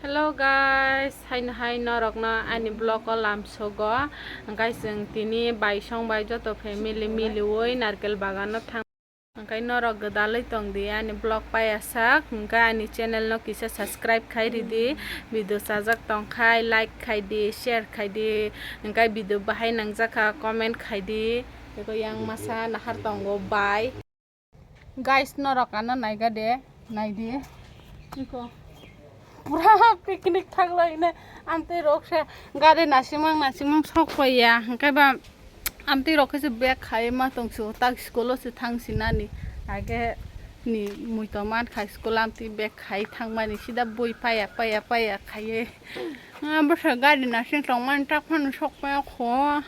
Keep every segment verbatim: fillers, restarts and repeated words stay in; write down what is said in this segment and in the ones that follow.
Hello guys, haino hai norokno ani vlog o lamsogo. Hwnkhe chwng tini baisong bai joto family miliwi narkel bagano thang. Hwnkhe norok gwdalwi tong di ani vlog paiyasak, hwnkhe ani channel no kisa subscribe khai ridi, video chajak tong khai like khai di, share khai di, hwnkhe video bahai nangjakha comment khai di. Eko yang masa nahar tongo bai. Guys, norok ano naiga de, naidi. Iko. Pura picnic thaglai ne, amtwi rok se gari nasimang nasimang sok paiya, hwnkhe ba amtwi rok khe se bag khai ma tong su, tak school o se thang sinani. Age ni mui tong man khai school amtwi bag khai thangmani sida bui paiya, paiya, paiya khaiye. Ah, bwsa gari nasing tong man tak phano sok paiya kho.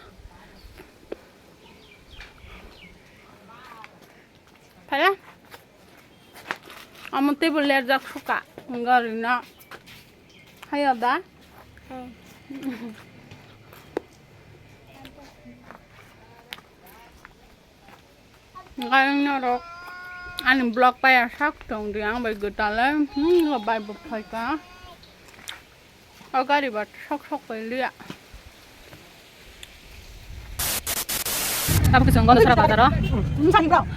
Phala. Amo table lerjak suka. Gari no. Hayo da? Hmm. Gari no rok. Ani vlog paiyasak tong di ang bai gwdalai. Hmm, bai bo phaika. O gari ba sok sok pai liya. Abo khe chwng Gondasara bazaro.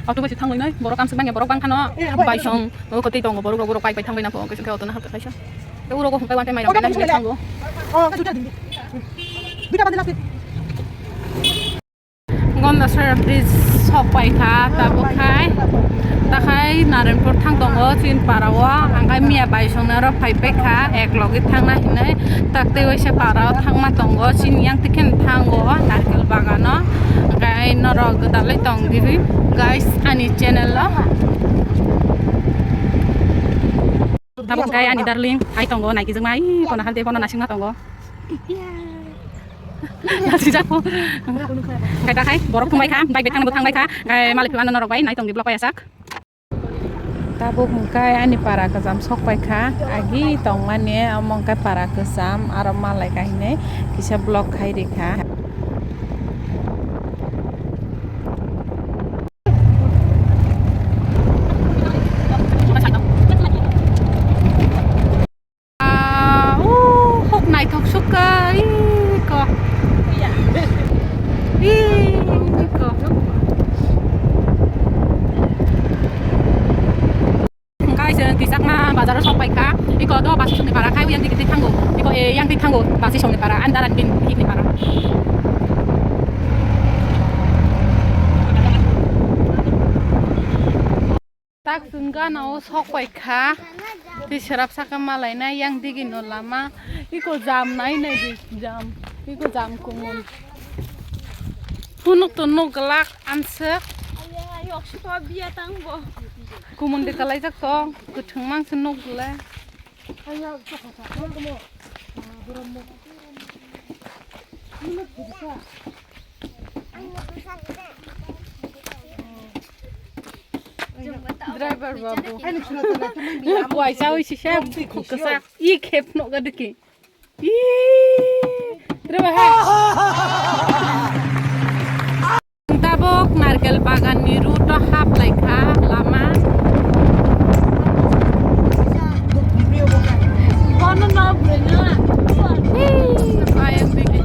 Auto bai se thangwi nai, borok kamswk bangya, borok bangkhano. Bai song, o kotwi tongo, borok rok, borok bike bai thangwi nangkho, khe chwng khe auto nahar khe kaisa. Tei uro go hwnkhai uansai mai rok nai hinwi thango. Gondasara bridge sok pai kha, tabuk khai. Takhai Narenpur thang tongo, chini para o. Hwnkhai miya bai songna oro phai pai kha, ek logi thangna hinwi. Tak tei waisa para o thangma tongo, chini yang tikhen thango, narkel bagano. Hwnkhai norok gwdalwi tong di, guys, ani channel o. Tabuk hwnkhai ani darling, hai tongo, naikijwkma, ih, kono hal de, kono nasingma tongo. Nasijak po. Hwnkhai ta khai, borok thangbai kha, bike bai thangbo thangbai kha, hwnkhai malik phano norok bai, nai tong di vlog paiyasak. Tabuk hwnkhai ani para kwcham sok pai kha, agi tongmani, omo hwnkhai para kwcham, aro malai kahinwi kisa vlog khai ri kha. Ah, uh, huk naithok sukha, iko. Iko. Hwnkhe chwng kichakma bazaro sok pai kha. Iko do basi songni para khai, yang tiki thango. Iko, eh, yang tiki thango, basi songni para, andar and bin hikni para. Tak chwng gana o sok pai kha. Tei serap saka malaina yang digi no lama. Iko jam nai nai di jam. Iko jam kumun. Phunuk to nuk glak answk. Kumun de kalai jak tong. Kwthwng mang se nuk glak. Driver babu. Kuai chawi sisa khuk kwchak. I khep no ga diki. I driver ha. Tabuk narkel bagan ni route o hap lai kha lama. Bono no bwrwino. Ih, ayang bini.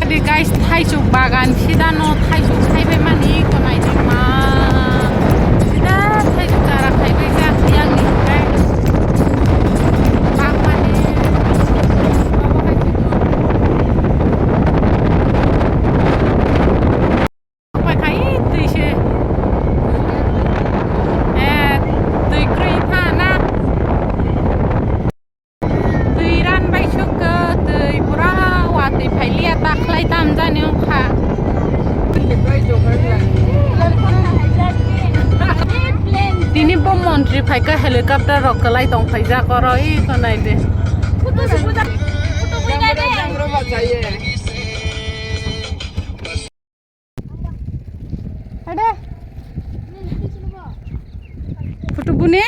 Adi guys, thaisuk bagan, sidano thaisuk khaibai mani, konai di ma. Sida thaisuk chara khaibai jak, yang ni hwnkhe. Bak mani. Pai khai twi se. Eh, twi kwrwi pha na. Twi ran bai sukha, twi pura watwi phailiya, ta khlai tam jani wngkha. Tini bo montri phaikha, helicopter rok kwlai tong phaijak oro, iko nai de. Ade. Photo bune.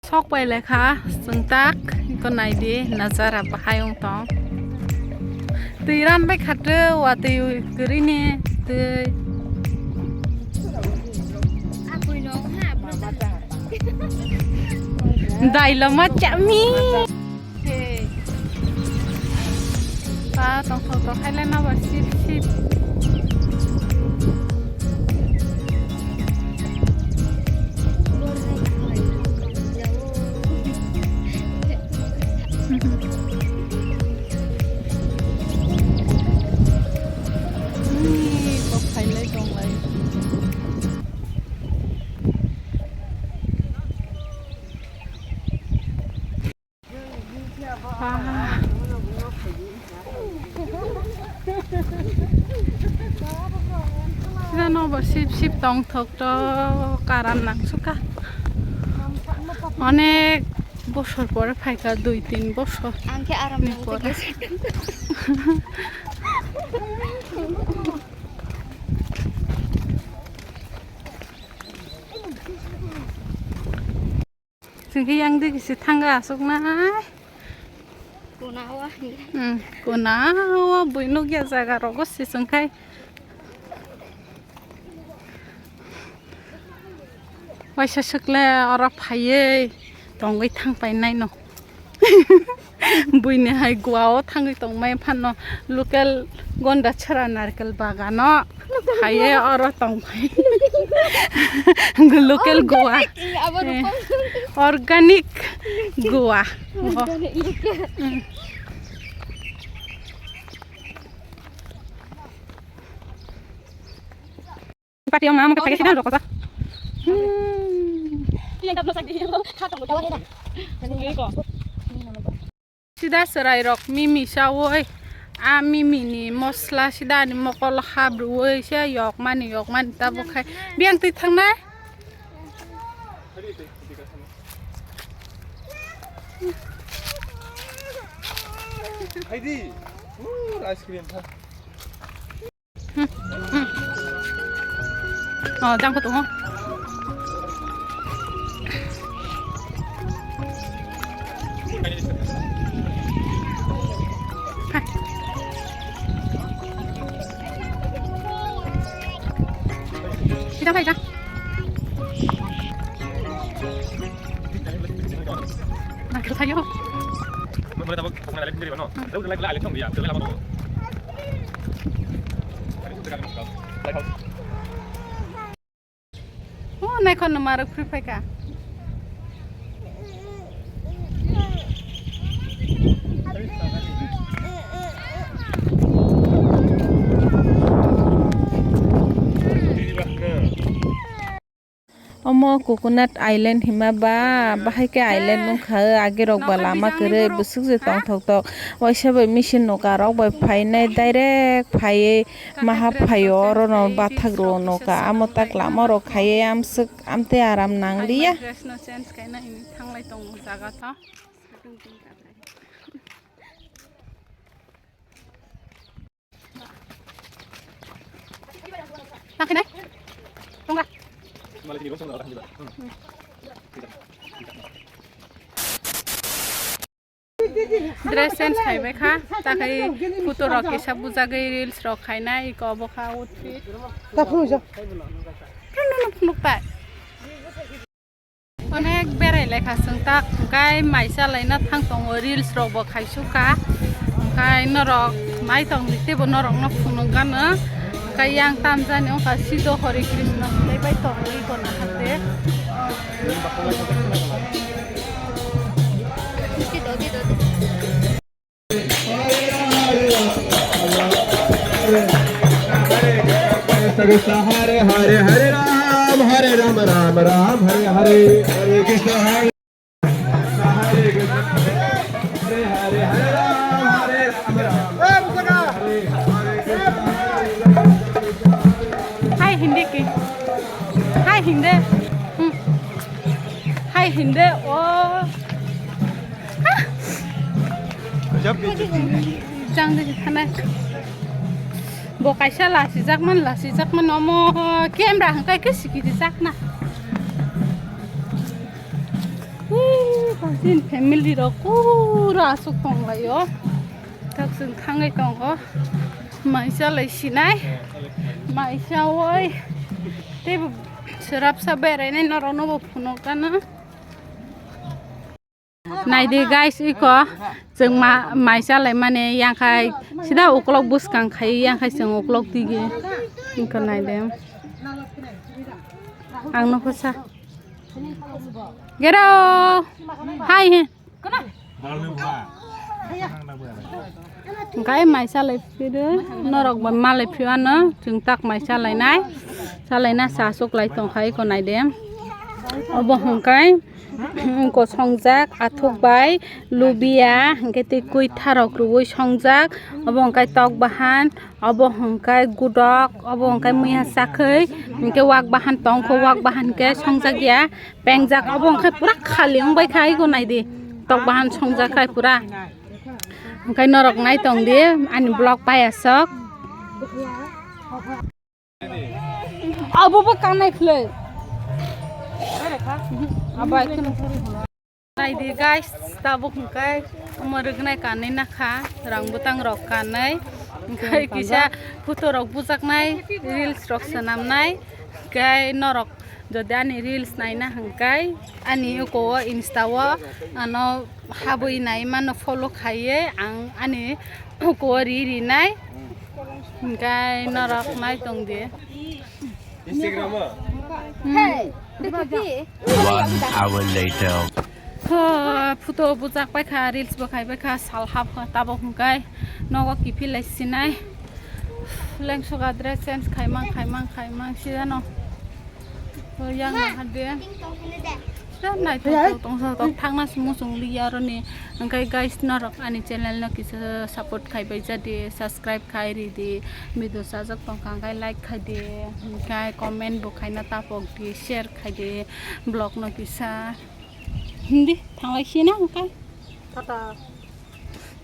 Sok pai lekha, chwng tak, iko nai di, nazara bahai wng tong. Twi ran bai kha twi, watwi kwrwi ni twi. Dailo ma chami. Ba tongthok tongthok khai lai ma ba sip sip. Ni kok khai lai tong lai. Sida no bo sip sip tongthok to karam nang suka. Onek bosor pore phaikha, dui tin bosor. Ang khe aram ni nang pore. Chwng khe yang digi se thangwi aswknai. Kuna o. Hmm, kuna o bui nukya jaga rogo se chwng khai. Waisa swkle oro phaiwi tongwi thang painai no. Buini hai Goa o thangwi tongmai phano local Gonda Chhara narikal bagano phaiye oro tongphai. Local Goa. Organic, abo rupang. Eh, organic Goa. Organic local. Mm. Pati ong ama kaisa kaisa rok ba. Hmm. Sida chwrai rok mimi chawi, a mimi ni mosla sida ani mokol habrwi se yok mani yok mani tabuk khai. Biyang twi thangnai. Haidi. Uh, ice cream tha. Hmm, hmm. Oh, jang photo mo. Ha. Kita apa, Ika? Nah, kita yuk. Oh, naikon no marok phri phaikha. Omo Coconut Island hima ba, bahai khe island wngkha, age rok ba lama kwrwi, bwswk se tongthok tok. Waisa bai machine noka rok bai phainai, direct phaiwi maha phaio, oro no bathak rwo noka, amo tak lama rok khaiwi amswk amtwi aram nang liya. Dress no change khaina hini thanglai tongo jaga tho. Tangkhe nai. Tongla. Dress change khai bai kha, ta khai photo rok kisa bujagwi reels rok khainai, iko obo kha outfit. Ta phuru ja. Phunuk phunuk tai. Onek berai lekha chwng tak, hwnkhe mai chalaina thang tongo, reels rok bo khaisukha, hwnkhe norok nai tongdi teibo norokno phunukgano, hwnkhe yang tamjani wngkha sido Hare Krishna hinwi bai tongwi gana hate. Hare Hare Hare Ram Hare Ram Ram Ram Hare Hare Hare Krishna Hare Hare Hare Hare Ram Hare Ram Ram Ram Hare Hare Krishna Hare Hare. Hai hindi ki? Hai hindi. Hmm. Hai hindi. Oh. Jang de thana. Bo kaisa lasijakman, lasijakman omo camera hwnkhe khe sikirijak na. Ui, bangsin family rok pura aswk tonglaio. Tok chwng thangwi tongo. Mai chalai sinai. Mai chawi. Teibo swrapsa berainai norokno bo phunukgano. Naidi guys, iko chwng ma-, mai chalai mani yangkhai sida uklok bwskang khai yangkhai chwng uklok digi. Iko naidi. Ang nukho sa. Gero. Hai he. Hwnkhe mai chalai phiro, norok bo malai phio ano, chwng tak mai chalainai, chalaina sa suklai tongkha iko naidi. Obo hwnkhe iko songjak athuk bai lubia, hwnkhe tei kwi tharok rwui songjak, obo hwnkhe tok bahan, obo hwnkhe gudok, obo hwnkhe muiya chakhwi, hwnkhe wak bahan tongkho, wak bahan khe songjak ya. Pengjak obo hwnkhe pura khali wngbai kha, iko naidi. Tok bahan songjak khai pura. Hwnkhe norok nai tong di, ani vlog pai asok. Abo bo kanai khlai. Abai kheno. Naidi guys, tabuk hwnkhe omo rwgnai kanwi nakha, rang bwtang rok kanwi. Hwnkhe kisa photo rok bujaknai, reels rok swnamnai. Hwnkhe norok jodi ani reels naina hwnkhe ani oko o Insta o ano habwi nai mano follow khaiwi ang ani oko o ri rinai. Hwnkhe norok nai tong di. Instagram o? Hmm. One hour later. Ho, photo bujak pai kha, reels bo khai pai kha, sal hap kha, tabuk hwnkhe nogo kiphil lai sinai. Lengsoka dress change khaimang, khaimang, khaimang, siyano. Yang naharde. Sir, naithok thok tongsa tok thangna se muchung liya aroni. Hwnkhe guys, norok ani channel no kisa support khaibai jadi, subscribe khai ridi. Video sajak tongkha hwnkhe like khaidi, hwnkhe comment bo khaina tapok di, share khaidi vlog no kisa. Hindi thanglai sina hwnkhe. Tata.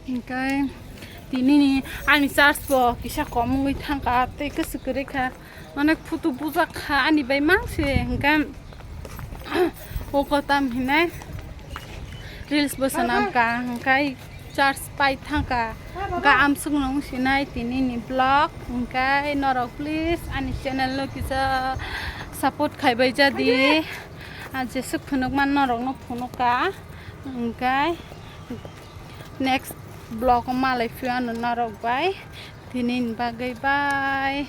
Hwnkhe tinini ani charge bo kisa kom wngwi thangkha tei kwswk kwrwi kha. Onek photo bujak kha ani bai mang se hwnkhe o kotam hinai reels bo swnam ka hwnkhe charge pai thangkha hwnkhe amsuk nung sinai tini ni vlog hwnkhe norok please ani channel no kisa support khaibai jadi. Ah, jesuk phunukma norok no phunuk ka hwnkhe next vlog o malai phio ano norok bai tini ni bagwi bye.